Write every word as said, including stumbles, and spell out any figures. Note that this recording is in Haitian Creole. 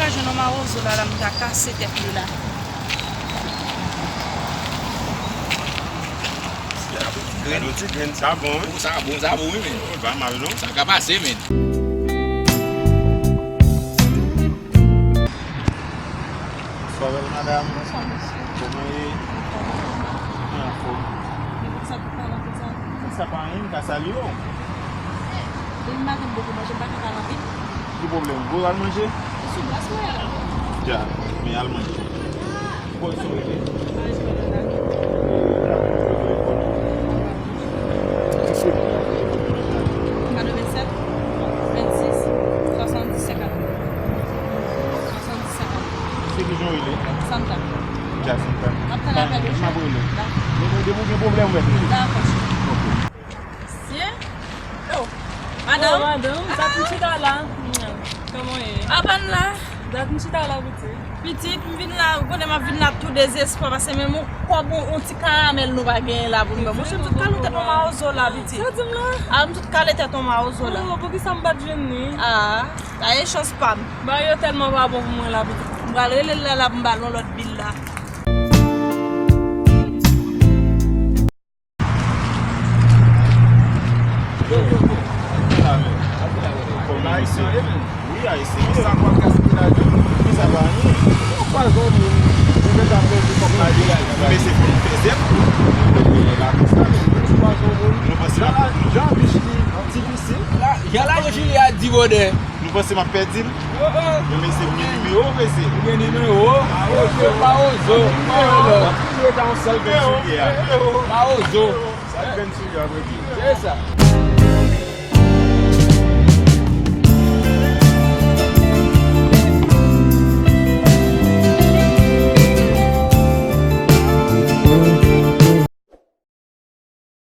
Jwenn yon mawozo la, la m ta kase tèt li la. Grenn. Grenn, ti grenn, sa bon, wi. Sa bon, sa bon, wi, men. Oh, pa mal, non. Sa ka pase, men. Bonswa, bèl madam. Bonswa, mesye. Kòman ye? Anfòm. Anfòm. Mwen konn sa pou pale anpil sa. Sa pa anyen, m ka salye w. Depi maten m poko manje, m pa ka pale anpil. Ki pwoblèm? Gwo al manje? E sou glas mwen ye la. Dja, men al manje. Ki bò w rete? Mwen rete nan la. Katrevennsèt, vennsis, swasanndis, senkant. Swasanndis, senkant. Se ki jan w rele? Santa. Dja, Santa. M ap tann apèl ou, chè. M ap rele w. Dakò. Depi, depi w gen pwoblèm, w rele m. Dakò, chè. Ok. Sye? Oh, madanm. Oh, madanm, dat m chita la. Kòman w ye? Apann la. Dat m chita la, pitit. Pitit, m vin la, ou konnen m ap vin la tou dezespwa, paske menm yon kòb, yon ti karamèl nou pa genyen la pou n bwè. Monchè, m sot kale tèt yon mawozo la, pitit. Sa w di m la? A, m sot kale tèt yon mawozo la. Oh, poukisa m pa t jwenn li? A, sa e chans pa m. Bagay yo tèlman pa bon pou mwen la, pitit. M pral rele l la, la pou m ba l yon lòt bil la. Wi, Ayisyen. Sa kwa gaspye la, men sa pa anyen. Ou kwazon moun, ou gentan pèdi kòb la, li al. Mesye, fò nou fè zèf. Nou panse la, jan bich li difisil. La, jan la bich li a di bwòdè. Nou panse m ap pèdi l? Oh, oh. Men mesye, m gen nimewo, mesye. Ou gen nimewo? Mawozo, mawozo. Mawozo. Ou rete a yon sèl grenn soulye a. Mawozo. Sèl grenn soulye a, vrè di. Se sa.